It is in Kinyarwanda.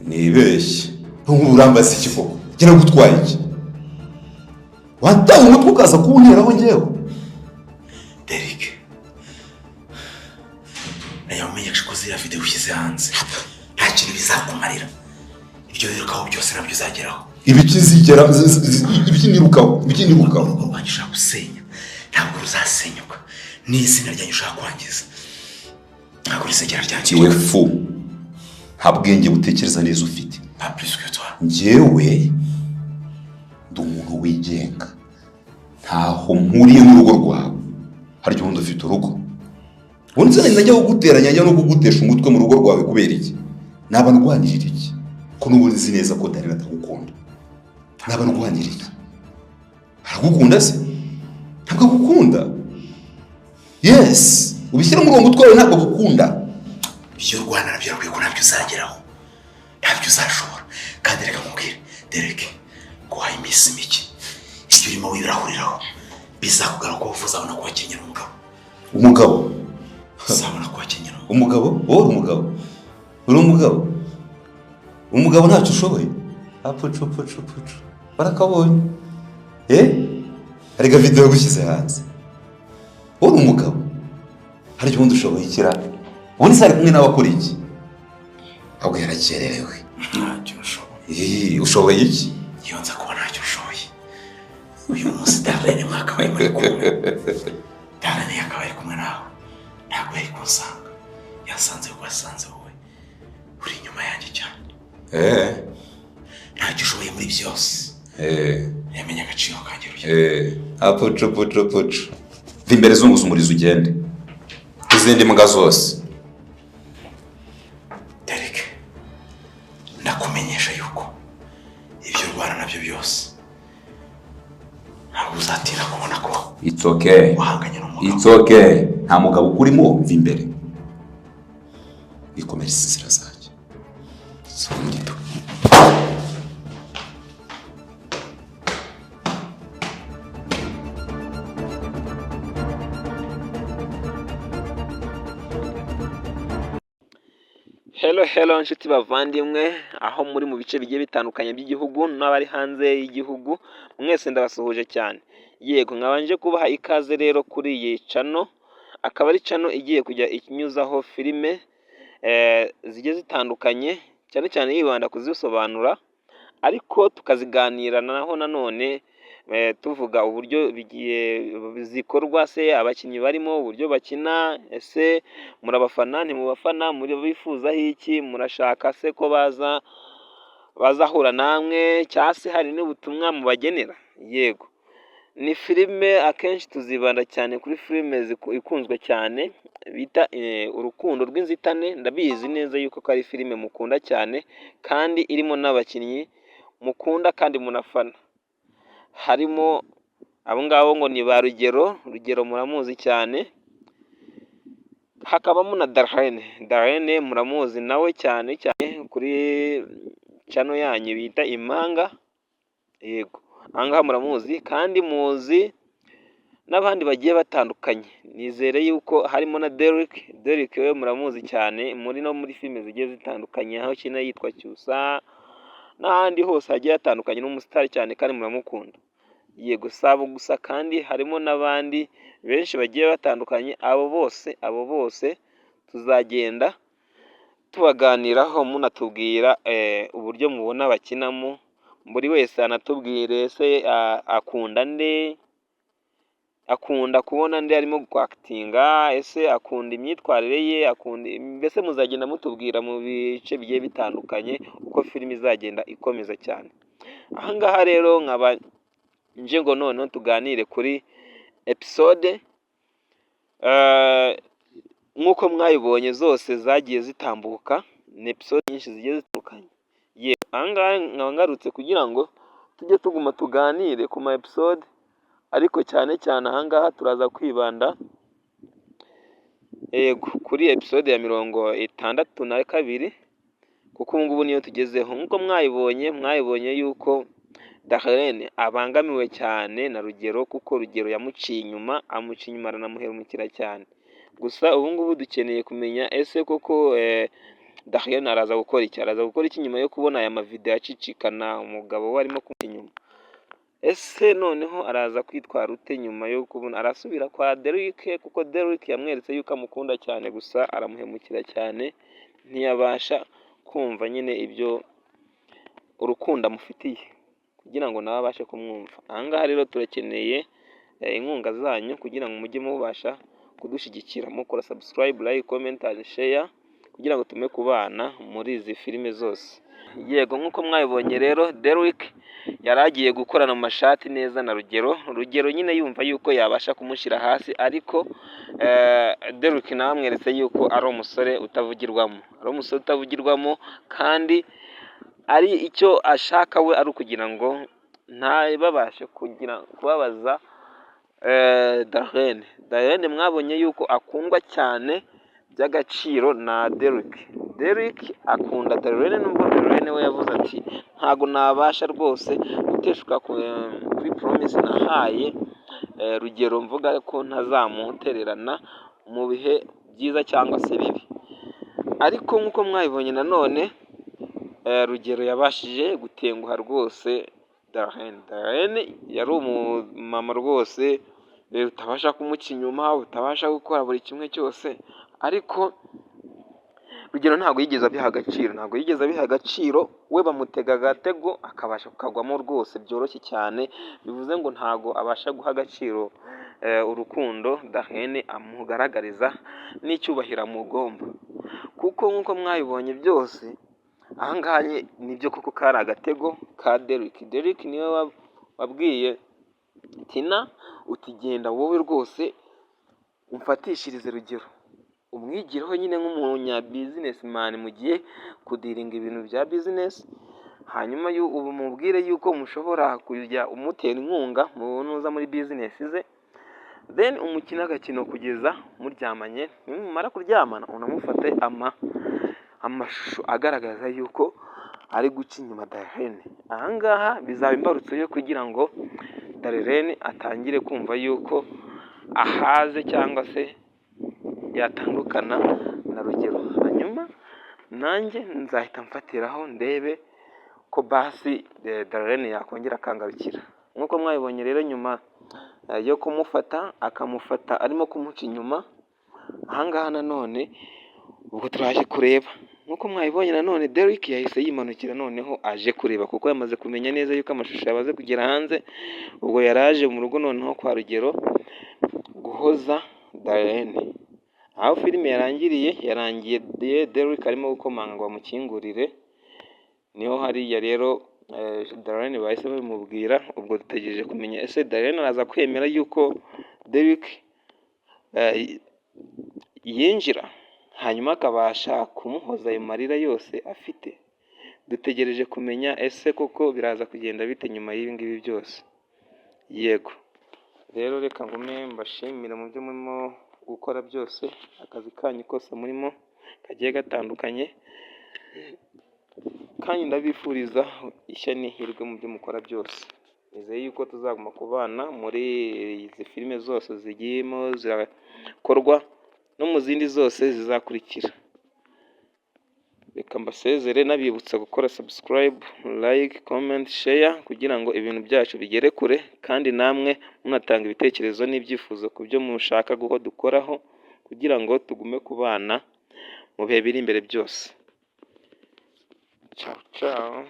Nibeshye nk'ubu, urambaza iki koko? Njye nagutwaye iki? Wataye umutwe ukaza kuwunteraho njyewe? Derek, nayo umenyesha ko ziriya video ushyize hanze nta kintu bizakumarira. Ibyo wirukaho byose nabyo uzageraho. Ibiki zigera ibiki nirukaho? Ibiki nirukaho? Urugo rwanjye ushaka gusenya ntabwo ruzasenyuka, n'izina ryanjye ushaka kwangiza ntabwo rizigera Iwe ryangirika. Fu, nta bwenge butekereza neza ufite. Pas plus que toi. Njyewe ndi umuntu wigenga, ntaho mpuriye n'urugo rwawe. Harya ubundi ufite urugo? Ubundi se najya kuguteranya, njya no kugutesha umutwe mu rugo rwawe kubera iki? Naba ndwanirira iki, ko n'ubundi nzi neza ko Darina atagukunda? Naba ndwanirira iki? Aragukunda se? Ntabwo agukunda. Yes, ubishyire muri uwo mutwe wawe, ntabwo agukunda. Ibyo urwana nabyo urakwiye ko ntabyo uzageraho, ntabyo uzashobora. Kandi reka nkubwire, Derek, guhaye iminsi mike. Ibyo urimo wirahuriraho bizakugaruka uko uzabona ko wakenyera umugabo. Umugabo? Uzabona ko wakenyera umugabo. Umugabo? Wowe uri umugabo? Uri umugabo? Umugabo ntacyo ushoboye. Apucu pucu pucu, barakabonye. Eh, arega video yagushyize hanze. Wowe uri umugabo? Harya ubundi ushoboye ikira? Ubundi se ari kumwe nawe akora iki? Ahubwo yarakererewe. Ntacyo ushoboye. Ih, ushoboye iki? Iyo nza kuba ntacyo ushoboye, uyu munsi Darlene mwakabaye muri kumwe. Darlene yakabaye ari kumwe nawe, ntabwo yari kunsanga. Yasanze wowe, yasanze wowe uri inyuma yanjye cyane. Ntacyo ushoboye muri byose. Yamenye agaciro kanjye, Rugero. Eh, apucu pucu pucu, va imbere, zunguza umurizo ugende izindi mbwa zose. Derek, ndakumenyesha yuko ibyo urwana nabyo byose ntabwo uzatinda kubona ko It's okay. wahanganye n'umugabo. It's okay, nta mugabo ukurimo. Va imbere, ikomereza inzira zanjye. Gito. Hello, hello nshuti bavandimwe, aho muri mu bice bigiye bitandukanye by'igihugu n'abari hanze y'igihugu, mwese ndabasuhuje cyane. Yego, nkabanje kubaha ikaze rero kuri iyi channel, akaba ari channel igiye kujya inyuzaho filime zigiye zitandukanye, cyane cyane yibanda kuzisobanura, ariko tukaziganira naho nanone tuvuga uburyo bigiye zikorwa se, abakinnyi barimo uburyo bakina. Ese murabafana, ntimubafana? Muri bifuzaho iki? Murashaka se ko baza bazahura namwe, cyangwa se hari n'ubutumwa mubagenera? Yego, ni filime akenshi tuzibanda cyane kuri filime ikunzwe cyane bita Urukundo rw'Inzitane. Ndabizi neza yuko ko ari filime mukunda cyane kandi irimo n'abakinnyi mukunda kandi munafana. Harimo abo ngabo ngo ni ba Rugero. Rugero muramuzi cyane. Hakabamo na Darlene. Darlene muramuzi nawe cyane cyane kuri channel yanyu bita Impanga. Yego, aha ngaha muramuzi kandi muzi n'abandi bagiye batandukanye. Nizere yuko harimo na Derek. Derek we muramuzi cyane muri no muri filime zigiye zitandukanye, aho akina yitwa Cyusa n'ahandi hose hagiye hatandukanye. Ni umusitari cyane kandi muramukunda. Yego, si abo gusa kandi, harimo n'abandi benshi bagiye batandukanye. Abo bose, abo bose tuzagenda tubaganiraho, munatubwira uburyo mubona bakinamo. Buri wese anatubwire ese akunda nde, akunda kubona nde arimo kwactinga, ese akunda imyitwarire ye, akunda mbese. Muzagenda mutubwira mu bice bigiye bitandukanye uko filime izagenda ikomeza cyane. Aha ngaha rero nkaba nje ngo noneho tuganire kuri episode nk'uko mwayibonye zose zagiye zitambuka. Ni episode nyinshi zigiye zitandukanye. Yewe, aha ngaha nkaba ngarutse kugira ngo tujye tuguma tuganire ku ma episode, ariko cyane cyane aha ngaha turaza kwibanda, yego, kuri episode ya 62, kuko ubu ngubu niyo tugezeho. Nk'uko mwayibonye, mwayibonye yuko Darlene abangamiwe cyane na Rugero, kuko Rugero yamuciye inyuma, amuca inyuma, aranamuhemukira cyane. Gusa ubu ngubu dukeneye kumenya ese koko Darlene araza gukora iki? Araza gukora iki nyuma yo kubona aya mavideo acicikana umugabo we arimo kumuca inyuma? Ese noneho araza kwitwara ute nyuma yo kubona? Arasubira kwa Derrick, kuko Derrick yamweretse yuko amukunda cyane, gusa aramuhemukira cyane, ntiyabasha kumva nyine ibyo urukundo amufitiye kugira ngo nawe abashe kumwumva. Aha ngaha rero turakeneye inkunga zanyu kugira ngo mujye mubasha kudushyigikira mukora subscribe, like, comment and share, kugira ngo tume kubana muri izi filime zose. Yego, nk'uko mwabibonye rero, Derrick yari agiye gukorana mu mashati neza na Rugero. Rugero nyine yumva yuko yabasha kumushyira hasi, ariko Derrick nawe amweretse yuko ari umusore utavugirwamo, ari umusore utavugirwamo, kandi ari icyo ashaka we ari ukugira ngo ntababashe kugira kubabaza Darlene. Darlene mwabonye yuko akundwa cyane by'agaciro na Derrick. Derrick akunda Darlene, nubwo Darlene we yavuze ati: "Ntabwo nabasha rwose guteshuka kuri promise nahaye Rugero, mvuga ko ntazamutererana mu bihe byiza cyangwa se bibi." Ariko nk'uko mwabibonye nanone, Rugero yabashije gutenguha rwose Darlene. Darlene yari umumama rwose utabasha kumuca inyuma, utabasha gukora buri kimwe cyose, ariko Rugero ntabwo yigeze abiha agaciro, ntabwo yigeze abiha agaciro. We bamutega agatego akabasha kukagwamo rwose byoroshye cyane. Bivuze ngo ntabwo abasha guha agaciro urukundo Darlene amugaragariza n'icyubahiro amugomba, kuko nk'uko mwabibonye byose aha ngaha, nibyo koko kari agatego ka Derrick. Derrick niwe wabwiye Tina uti: "Genda wowe rwose umfatishirize Rugero, umwigireho nyine nk'umunya businessman mugiye kudealinga ibintu bya business, hanyuma ubu mubwire yuko mushobora kujya umutera inkunga mu nuza muri business ze, then umukine agakino kugeza muryamanye. Nimumara kuryamana unamufate amashusho agaragaza yuko ari guca inyuma Darlene." Aha ngaha bizaba imbarutso yo kugira ngo Darlene atangire kumva yuko ahaze cyangwa se yatandukana na Rugero. Hanyuma nanjye nzahita mfatiraho ndebe ko basi Darlene yakongera akangarukira. Nk'uko mwabibonye rero, nyuma yo kumufata, akamufata arimo kumuca inyuma, aha ngaha nanone ubwo turaje kureba. Nk'uko mwabibonye nanone, Derrick yahise yimanukira noneho aje kureba, kuko yamaze kumenya neza yuko amashusho yamaze kugera hanze. Ubwo yari aje mu rugo noneho kwa Rugero guhoza Darlene. Aho filime yarangiriye, yarangiye Derrick arimo gukomanga ngo bamukingurire. Niho hariya rero Darlene bahise babimubwira. Ubwo dutegereje kumenya: ese Darlene araza kwemera yuko Derrick yinjira, hanyuma akabasha kumuhoza ayo marira yose afite? Dutegereje kumenya ese koko biraza kugenda bite nyuma y'ibi ngibi byose. Yego rero, reka ngume mbashimire mu byo murimo gukora byose, akazi kanyu kose murimo kagiye gatandukanye, kandi ndabifuriza ishya n'ihirwe mu byo mukora byose. Nizeye yuko tuzaguma kubana muri izi filime zose zigiyemo zirakorwa no mu zindi zose zizakurikira. Reka mbasezere nabibutsa gukora subscribe, like, comment, share, kugira ngo ibintu byacu bigere kure, kandi namwe munatanga ibitekerezo n'ibyifuzo ku byo mushaka ko dukoraho, kugira ngo tugume kubana mu bihe biri imbere byose. Ciao ciao.